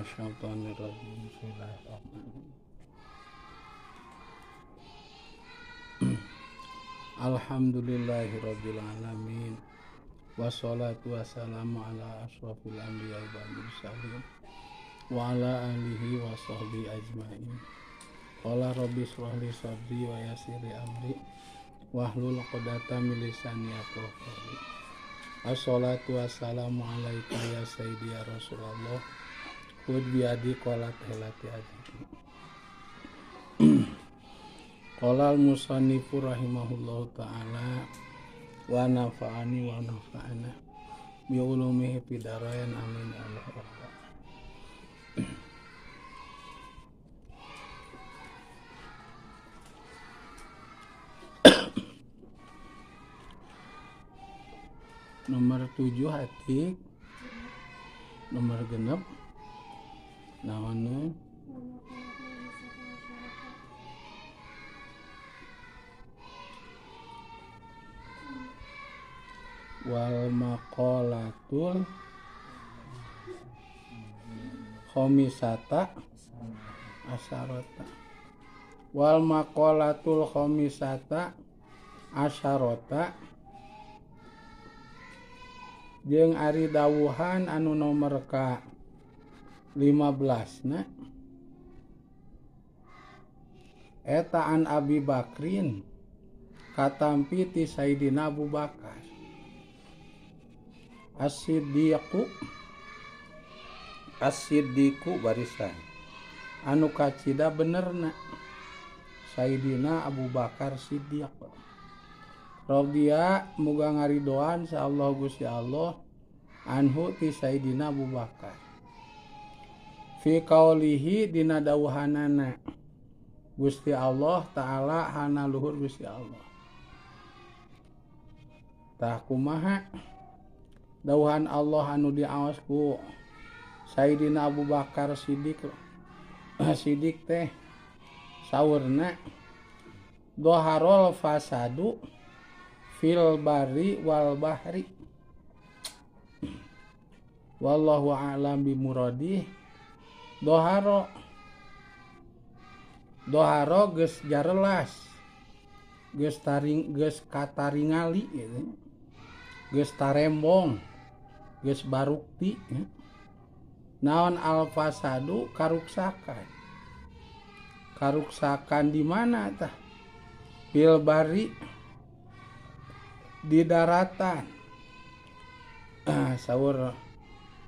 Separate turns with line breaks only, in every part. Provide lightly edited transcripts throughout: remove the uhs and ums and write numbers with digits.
minasyaitonir rajim. Bismillahirrahmanirrahim. Alhamdulillahirabbil alamin. Wassalatu wassalamu ala asyrafil anbiya'i wal mursalin wa ala alihi wa sahbihi ajmain. Qala rabbi shrah li sadri wa yassir li amri wahlul 'uqdatam min lisani yafqahu qawli. Assalatu wassalamu alaika ya sayyidi ya Rasulullah. Khudh biyadi qalat helati adi. Qala al-musannifu rahimahullahu ta'ala wa nafa'ani wa nafa'ana bi ulumihi fid dharain, amin ya Allah. Nomor 7 hatik, nomor genep naonnya wal maqalatul khomisata asyarata. Wal maqalatul khomisata asyarata jeung ari dawuhan anu nomor ka 15 na eta an Abi Bakrin katampi ti Sayyidina Abu Bakar As-Siddiqu, As-Siddiqu barisan anu kacida benerna Sayyidina Abu Bakar Siddiq radhiya muga ngaridoan sa Allah Gusti Allah anhu ti Sayyidina Abu Bakar fi qaulihi dina dawuhanana Gusti Allah ta'ala hana luhur Gusti Allah. Tah kumaha dawuhan Allah anu diaos ku Sayyidina Abu Bakar Siddiq Siddiq teh saurna doharol fasadu fil bari wal bahri wallahu a'lam bi muradih. Doharo doharo geus jarelas, geus taring, geus kataringali gitu, geus tarembong, geus barukti ya. Naon al fasadu karuksakan, karuksakan di mana tah? Fil bari di daratan. Saur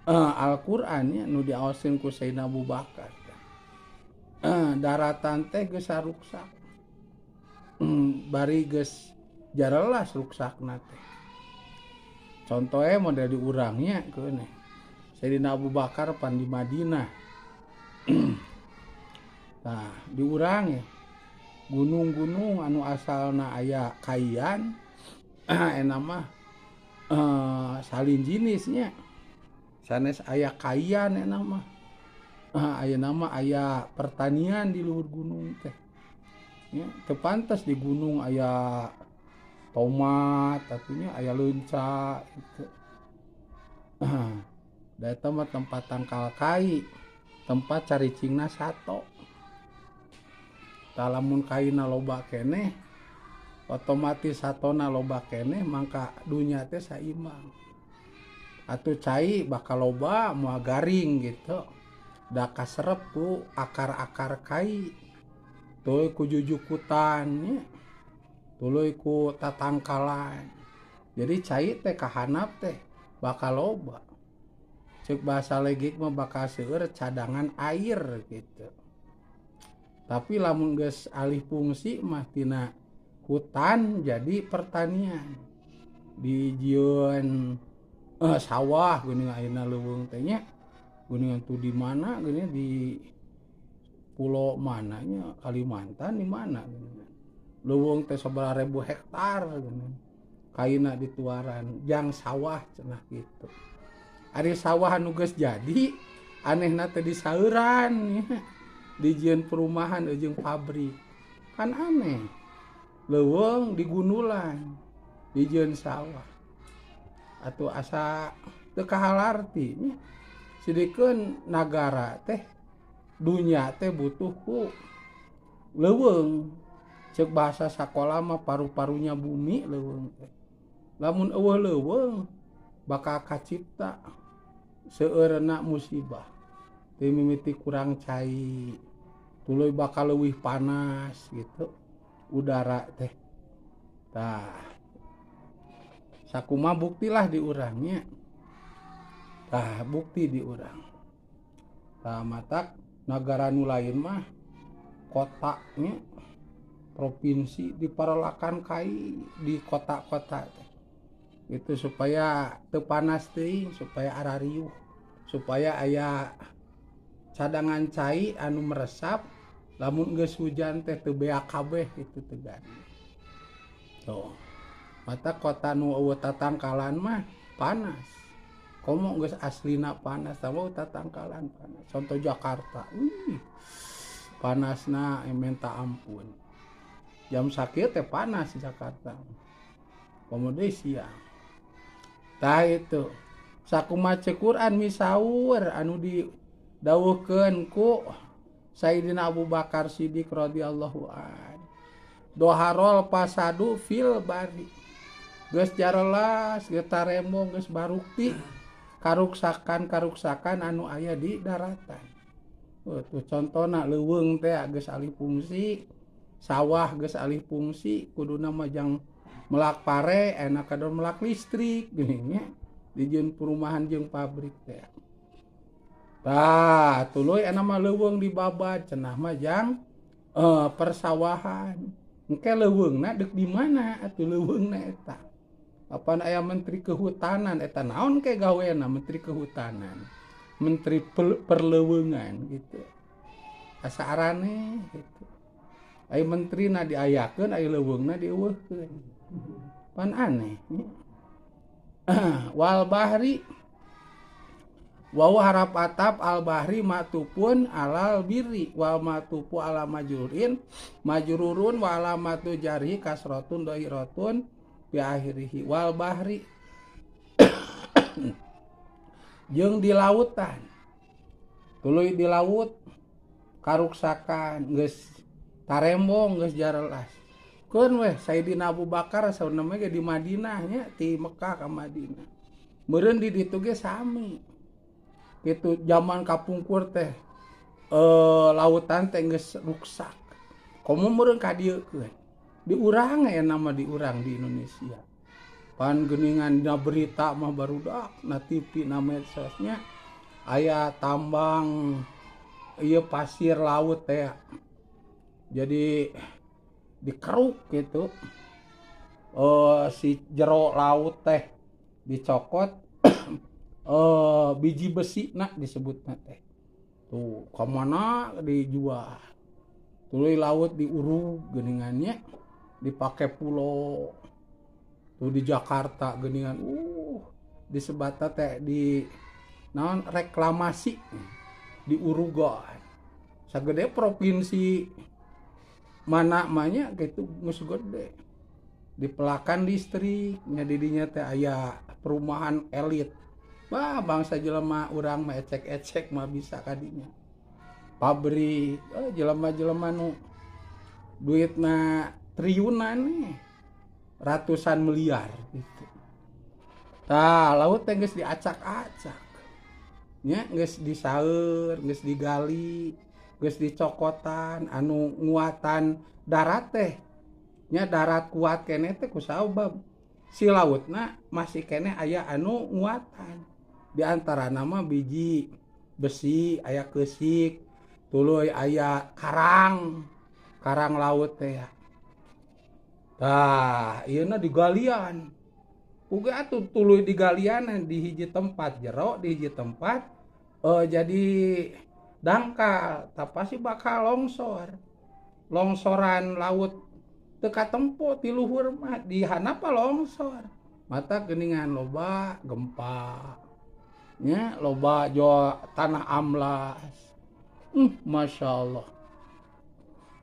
Al-Qur'an ya nu diaosin ku Sayyidina Abu Bakar. Daratan teh geus ruksak. Bari geus jarelas ruksakna teh. Contohnya model di urangnya keuneh. Sayyidina Abu Bakar pan di Madinah. Nah, di urang ya gunung-gunung anu asalna aya kaian enak mah salin jenisnya sanes aya kaian enak mah aya nama aya pertanian di luhur gunung teh ya, teu pantes di gunung aya tomat atunya aya leunca gitu. Da eta mah tempat tangkal kai, tempat caricingna sato. Tah lamun kaina loba keneh otomatis satona loba keneh mangka dunya teh saimbang. Atuh cai bakal loba moal garing gitu. Da kaserep ku akar-akar kai, tuluy ku jujukutan nya, tuluy ku tatangkalan. Jadi cai teh kahanap teh bakal loba. Ceuk bahasa legik mah bakal seueur cadangan air gitu. Tapi lamun geus alih fungsi mah tina hutan jadi pertanian. Dijieun sawah geuning ayeuna leuweung teh nya. Geuningan tuh di mana geuning di pulau mananya Kalimantan di mana geuningan. Leuweung teh sabaraha ribu hektar geuning. Kaina dituaran jang sawah cenah gitu. Ari sawah anu geus jadi anehna teh disauran nya. Dijieun perumahan jeung pabrik. Kan aneh. Leuweung digundulan dijieun sawah. Atuh asa teu kahalarti nya. Sidikeun nagara teh dunya teh butuh ku leuweung. Ceuk bahasa sakola mah paru-parunya bumi leuweung teh. Lamun eueuh leuweung bakal kacipta seueurna musibah. Teu mimiti kurang cai, tuluy bakal leuwih panas gitu udara teh. Tah, sakumaha buktilah di urang nya. Tah, bukti di urang. Tah, matak nagara nu lain mah kotanya provinsi diparelakan kai di kota-kota teh. Itu supaya teu panas teuing, supaya arariuh, supaya aya cadangan cai anu meresap lamun geus hujan teh teu beak kabeh kitu tegan. Tuh. Mata kota nu eueuh tatangkalan mah panas. Komo geus aslina panas, tahu tatangkalan panas. Contoh Jakarta, wih, panasna minta ampun. Jam sakieu teh panas Jakarta. Komo deui siang. Tah itu. Sakumaha ceuk Quran misaur anu didawuhkeun ku Sayyidina Abu Bakar Siddiq radhiyallahu an. Doharol pasadu fil bari. Geus jarelas, geus tarembong, geus barukti karuksakan-karuksakan anu aya di daratan. Tuh contona leuweung teh geus alih fungsi, sawah geus alih fungsi, kuduna mah jang melak pare, enak kadon melak listrik geuning nya. Dijieun perumahan jeung pabrik teh. Tah, tuluy enak mah leuweung dibabad cenah mah jang persawahan. Engke leuweungna deuk di mana atuh leuweungna eta? Apan aya menteri kehutanan eta naon ke gawena menteri kehutanan, menteri perleuweungan gitu. Asa araneh gitu. Aya menterina diayakeun, aya leuweungna dieuweuhkeun. Pan aneh. Wal bahri wa harap atap al bahri matupun alal birri wal matupu ala majrurin majrurun wa alamatu jarhi kasratun dohiratun bi akhirihi wal bahri jeung di lautan tuluy di laut karuksakan geus tarembong geus jarelas keun weh Sayyidina Abu Bakar sauna mah ge di Madinah nya ti Mekah ka Madinah meureun di ditu ge sami kitu zaman kapungkur teh lautan teh geus ruksak komo meureun ka dieu keun di urang aya nama di urang di Indonesia pan geuningan dina berita mah barudak na TV na medsosnya aya tambang ieu pasir laut teh jadi dikeruk gitu si jero laut teh dicokot biji besi na disebutna teh tuh ka mana dijual tuluy laut diurug geuningannya dipake pulau tuh di Jakarta geuningan disebata teh di naon reklamasi diurugan sagede provinsi mana manya gitu geus gede dipelakan listrik nya di dinya teh aya perumahan elit bah bangsa jelema urang mah ecek-ecek mah bisa kadinya pabrik jelema-jelema nu duitna triliunan nih ratusan miliar gitu. Tah laut teh geus diacak-acak nya geus disaeur geus digali geus dicokotan anu nguatan darat teh nya darat kuat keneh teh kusabab si lautna masih keneh aya anu nguatan di antarana mah biji besi aya keusik tuluy aya karang karang laut teh ya. Tah ieu na digalian uga atuh tuluy digalian di hiji tempat jero di hiji tempat jadi dangkal tah pasti bakal longsor longsoran laut teu katempo ti luhur mah di handap longsor mata geuningan loba gempa nya loba jo tanah amblas Masya Allah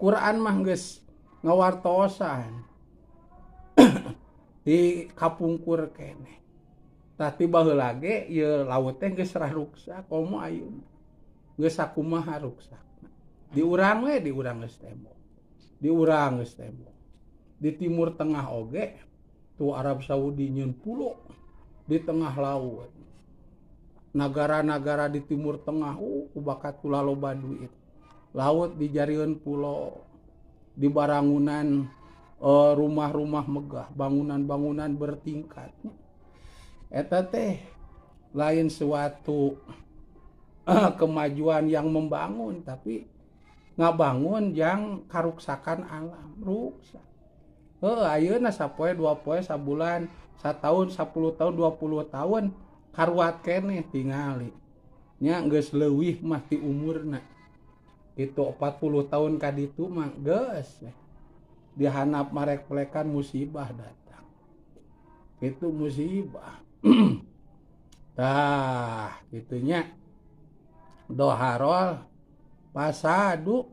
Quran mah geus ngawartosan di kapungkur keneh. Tah ti baheula ge ieu laut teh geus raruksak komo ayeuna. Geus sakumaha ruksakna. Di urang we, di urang geus tembok. Di urang geus tembok. Di Timur Tengah oge tuh Arab Saudi nyeun pulo di tengah laut. Nagara-nagara di Timur Tengah bakat kula loba duit. Laut dijarieun pulo, di barangunan rumah-rumah megah, bangunan-bangunan bertingkat. Eta teh lain suatu kemajuan yang membangun, tapi ngabangun yang karuksakan alam, ruksak. Heuh, ayeuna sapoe, 2 poe, sabulan, satahun, 10 tahun, 20 tahun karuat keneh tingali. Nya geus leuwih mah ti umurna. Itu 40 tahun ka ditu mah geus dihandap marek-plekan musibah datang. Itu musibah. Tah, gitunya. Doharol fasadu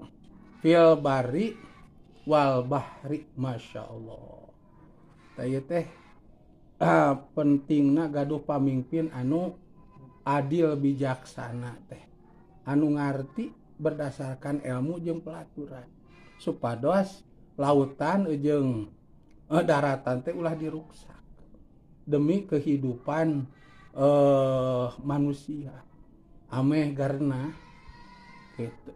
fil barri wal bahri, Masya Allah. Tah ieu teh pentingna gaduh pamimpin anu adil bijaksana teh, anu ngarti berdasarkan ilmu jeung pelaturan supados lautan jeung daratan teh ulah diruksak demi kehidupan manusia ameh garna gitu.